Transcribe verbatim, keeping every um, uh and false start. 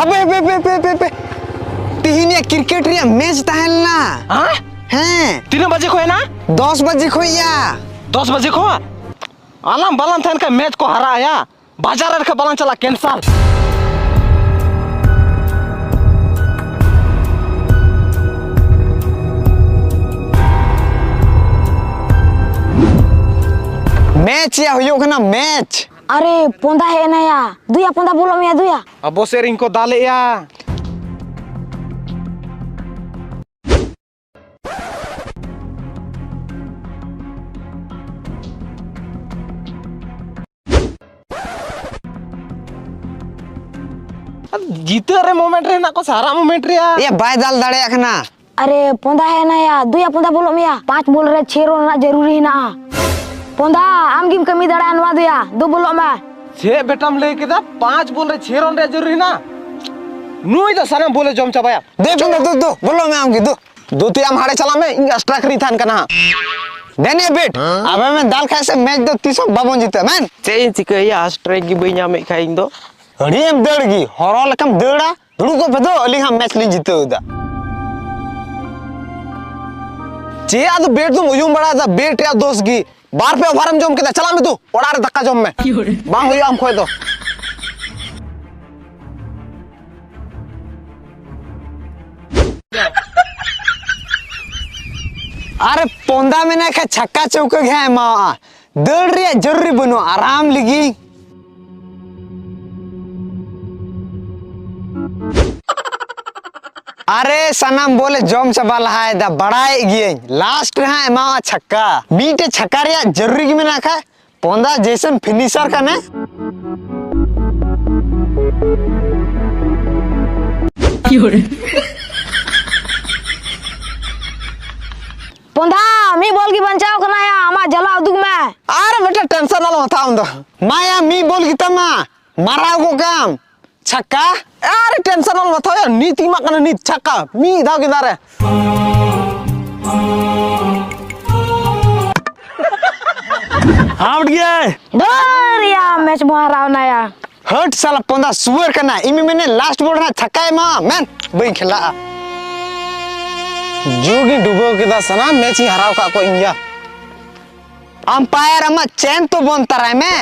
ᱦᱟᱯᱮ, ᱦᱟᱯᱮ, ᱦᱟᱯᱮ, ᱦᱟᱯᱮ, ᱦᱟᱯᱮ᱾ ᱛᱤᱦᱤᱧ ᱨᱮᱭᱟᱜ ᱠᱨᱤᱠᱮᱴ ᱨᱮᱭᱟᱜ ᱢᱮᱪ ᱛᱟᱦᱮᱸ ᱞᱮᱱᱟ᱾ ᱦᱮᱸ? ᱦᱮᱸ᱾ ᱛᱤᱱᱟᱹᱜ ᱵᱟᱡᱮ ᱠᱷᱚᱱ ᱦᱮᱱᱟᱜ? ᱫᱚᱥ ᱵᱟᱡᱮ ᱠᱷᱚᱱ ᱭᱟ᱾ ᱫᱚᱥ ᱵᱟᱡᱮ ᱠᱷᱚᱱ? ᱟᱞᱟᱝ ᱵᱟᱞᱟᱝ ᱛᱟᱦᱮᱱ ᱠᱷᱟᱱ ᱢᱮᱪ ᱠᱚ ᱦᱟᱨᱟᱜᱼᱟ ᱭᱟ᱾ ᱵᱟᱡᱟᱨ ᱨᱮ ᱠᱷᱟᱱ ᱵᱟᱞᱟᱝ ᱪᱟᱞᱟᱜ, ᱠᱮᱱᱥᱟᱞ᱾ ᱢᱮᱪ ᱭᱟ ᱦᱩᱭᱩᱜ ᱠᱟᱱᱟ ᱢᱮᱪ᱾ ᱟᱨᱮ, ᱯᱚᱸᱫᱟ ᱦᱮᱡ ᱮᱱᱟᱭᱟ᱾ ᱫᱩᱭᱟ, ᱯᱚᱸᱫᱟ ᱵᱚᱞᱚᱜ ᱢᱮᱭᱟ, ᱫᱩᱭᱟ᱾ ᱟᱵᱚ ᱥᱮᱫ ᱨᱮᱱ ᱠᱚ ᱫᱟᱞᱮᱜᱼᱟ᱾ ᱡᱤᱛᱟᱹᱜ ᱨᱮ ᱢᱳᱢᱮᱱᱴ ᱨᱮ ᱦᱮᱱᱟᱜ ᱠᱚ, ᱥᱟᱨᱟ ᱢᱳᱢᱮᱱᱴ ᱨᱮᱭᱟ᱾ ᱮ, ᱵᱟᱭ ᱫᱟᱞ ᱫᱟᱲᱮᱭᱟᱜ ᱠᱟᱱᱟ᱾ ᱟᱨᱮ, ᱯᱚᱸᱫᱟ ᱦᱮᱡ ᱮᱱᱟᱭᱟ, ᱫᱩᱭᱟ ᱯᱚᱸᱫᱟ ᱵᱚᱞᱚᱜ ᱢᱮᱭᱟ᱾ ᱯᱟᱸᱪ ᱵᱚᱞ ᱨᱮ ᱪᱷᱮ ᱨᱚᱱ ᱨᱮᱱᱟᱜ ᱡᱟᱹᱨᱩᱨᱤ ᱦᱮᱱᱟᱜᱼᱟ᱾ ᱯᱚᱸᱫᱟ, ᱟᱢ ᱜᱮᱢ ᱠᱟᱹᱢᱤ ᱫᱟᱲᱮᱭᱟᱜᱼᱟ ᱱᱚᱣᱟ, ᱫᱩᱭᱟ, ᱫᱩ ᱵᱚᱞᱚᱜ ᱢᱮ᱾ ᱪᱮᱫ ᱵᱮᱴᱟᱢ ᱞᱟᱹᱭ ᱠᱮᱫᱟ? ᱯᱟᱸᱪ ᱵᱚᱞ ᱨᱮ ᱪᱷᱮ ᱨᱚᱱ ᱨᱮᱭᱟᱜ ᱡᱟᱹᱨᱩᱨᱤ ᱦᱮᱱᱟᱜᱼᱟ? ᱱᱩᱭ ᱫᱚ ᱥᱟᱱᱟᱢ ᱵᱚᱞᱮ ᱡᱚᱢ ᱪᱟᱵᱟᱭᱟ᱾ ᱫᱩ ᱯᱚᱸᱫᱟ, ᱫᱩ, ᱫᱩ, ᱵᱚᱞᱚᱜ ᱢᱮ ᱟᱢ ᱜᱮ, ᱫᱩ᱾ ᱫᱩ, ᱛᱩᱭ ᱟᱢ ᱦᱟᱲᱮ ᱪᱟᱞᱟᱜ ᱢᱮ, ᱤᱧ ᱟᱥᱴᱨᱟᱠ ᱨᱤᱧ ᱛᱟᱦᱮᱱ ᱠᱟᱱᱟ ᱦᱟᱸᱜ᱾ ᱫᱮᱱᱤᱭᱟ ᱵᱤᱴ, ᱟᱵᱮᱱ ᱵᱮᱱ ᱫᱟᱞ ᱠᱷᱟᱡ ᱥᱮ ᱢᱮᱪ ᱫᱚ ᱛᱤᱥ ᱦᱚᱸ ᱵᱟᱵᱚᱱ ᱡᱤᱛᱟᱹᱜᱼᱟ, ᱢᱮᱱ᱾ ᱪᱮᱫ ᱤᱧ ᱪᱤᱠᱟᱹᱭᱟ, ᱟᱥᱴᱨᱟᱠ ᱜᱮ ᱵᱟᱹᱧ ᱧᱟᱢᱮᱫ ᱠᱷᱟᱡ ᱤᱧ ᱫᱚ᱾ ᱟᱹᱰᱤ ᱮᱢ ᱫᱟᱹᱲ ᱜᱮ, ᱦᱚᱨᱚ ᱞᱮᱠᱟᱢ ᱫᱟᱹᱲᱟ᱾ ᱫᱩᱲᱩᱵ ᱠᱚᱜ ᱯᱮ ᱫᱚ, ᱟᱹᱞᱤᱧ ᱦᱟᱸᱜ ᱢᱮᱪ ᱞᱤᱧ ᱡᱤᱛᱟᱹᱣ ᱮᱫᱟ᱾ ᱪᱮᱫ ᱟᱫᱚ ᱵᱮᱴ ᱫᱚᱢ ᱩᱭᱩᱝ ᱵᱟᱲᱟᱭᱮᱫᱟ? ᱵᱮᱴ ᱨᱮᱭᱟᱜ ᱫᱳᱥ ᱜᱮ᱾ ᱵᱟᱨ ᱯᱮ ᱳᱵᱷᱟᱨᱮᱢ ᱡᱚᱢ ᱠᱮᱫᱟ, ᱪᱟᱞᱟᱜ ᱢᱮ ᱫᱩ, ᱚᱲᱟᱜ ᱨᱮ ᱫᱟᱠᱟ ᱡᱚᱢ ᱢᱮ᱾ ᱵᱟᱝ ᱦᱩᱭᱩᱜᱼᱟ ᱟᱢ ᱠᱷᱚᱡ ᱫᱚ᱾ ᱟᱨᱮ ᱯᱚᱸᱫᱟ ᱢᱮᱱᱟᱭ ᱠᱷᱟᱡ ᱪᱷᱟᱠᱟ ᱪᱚᱣᱠᱟ ᱜᱮ ᱦᱟᱸᱜ ᱮᱢᱟᱣᱟᱜᱼᱟ᱾ ᱫᱟᱹᱲ ᱨᱮᱭᱟᱜ ᱡᱟᱹᱨᱩᱨᱤ ᱵᱟᱹᱱᱩᱜᱼᱟ, ᱟᱨᱟᱢ ᱞᱤᱜᱤ᱾ ᱟᱨᱮ ᱥᱟᱱᱟᱢ ᱵᱚᱞᱮ ᱡᱚᱢ ᱪᱟᱵᱟ ᱞᱟᱦᱟᱭᱮᱫᱟ, ᱵᱟᱲᱟᱭᱮᱫ ᱜᱤᱭᱟᱹᱧ, ᱞᱟᱥᱴ ᱨᱮ ᱦᱟᱸᱜ ᱮᱢᱟᱣᱟ ᱪᱷᱟᱠᱟ᱾ ᱢᱤᱫᱴᱮᱡ ᱪᱷᱟᱠᱟ ᱨᱮᱭᱟᱜ ᱡᱟᱹᱨᱩᱨᱤ ᱜᱮ ᱢᱮᱱᱟᱜ ᱠᱷᱟᱡ, ᱯᱚᱸᱫᱟ ᱡᱮᱭᱥᱮᱱ ᱯᱷᱤᱱᱤᱥᱟᱨ ᱠᱟᱱᱮ᱾ ᱯᱚᱸᱫᱟ, ᱢᱤᱫ ᱵᱚᱞ ᱜᱮ ᱵᱟᱧᱪᱟᱣ ᱠᱟᱱᱟᱭᱟ, ᱟᱢᱟᱜ ᱡᱟᱞᱟ ᱩᱫᱩᱜ ᱢᱮ᱾ ᱟᱨ ᱢᱤᱫᱴᱮᱱ ᱴᱮᱱᱥᱚᱱ ᱟᱞᱚᱢ ᱦᱟᱛᱟᱣᱟ ᱟᱢ ᱫᱚ᱾ ᱢᱟᱭᱟ, ᱢᱤᱫ ᱵᱚᱞ ᱜᱮ ᱛᱟᱢᱟ, ᱢᱟᱨᱟᱣ ᱜᱚᱜ ᱠᱟᱢ᱾ ᱪᱷᱟᱠᱟ? ᱟᱨ ᱴᱮᱱᱥᱚᱱ ᱟᱞᱚᱢ ᱦᱟᱛᱟᱣᱟ, ᱱᱤᱛ ᱤᱧ ᱮᱢᱟᱜ ᱠᱟᱱᱟ, ᱱᱤᱛ ᱪᱷᱟᱠᱟ᱾ ᱢᱤᱫ ᱫᱷᱟᱣ ᱜᱮ ᱫᱟᱨᱮ᱾ ᱟᱣᱩᱴ ᱜᱮᱭᱟᱭ᱾ ᱫᱷᱟᱹᱨ ᱭᱟ, ᱢᱮᱪ ᱵᱚ ᱦᱟᱨᱟᱣ ᱱᱟᱭᱟ᱾ ᱦᱟᱹᱴ ᱥᱟᱞᱟ ᱯᱚᱸᱫᱟ ᱥᱩᱣᱟᱹᱨ ᱠᱟᱱᱟ, ᱤᱧ ᱢᱮᱱᱮ ᱞᱟᱥᱴ ᱵᱚᱞ ᱨᱮᱱᱟᱜ ᱪᱷᱟᱠᱟᱭ ᱮᱢᱟᱣᱟ, ᱢᱮᱱ ᱵᱟᱹᱧ ᱠᱷᱮᱞᱟᱜᱼᱟ᱾ ᱡᱩᱜᱤᱧ ᱰᱩᱵᱟᱹᱣ ᱠᱮᱫᱟ, ᱥᱟᱱᱟᱢ ᱢᱮᱪ ᱤᱧ ᱦᱟᱨᱟᱣ ᱠᱟᱜ ᱠᱚᱣᱟ ᱤᱧ ᱜᱮ᱾ ᱟᱢᱯᱟᱭᱟᱨ, ᱟᱢᱟᱜ ᱪᱮᱱ ᱛᱚ ᱵᱚᱱ ᱛᱟᱨᱟᱭ ᱢᱮ᱾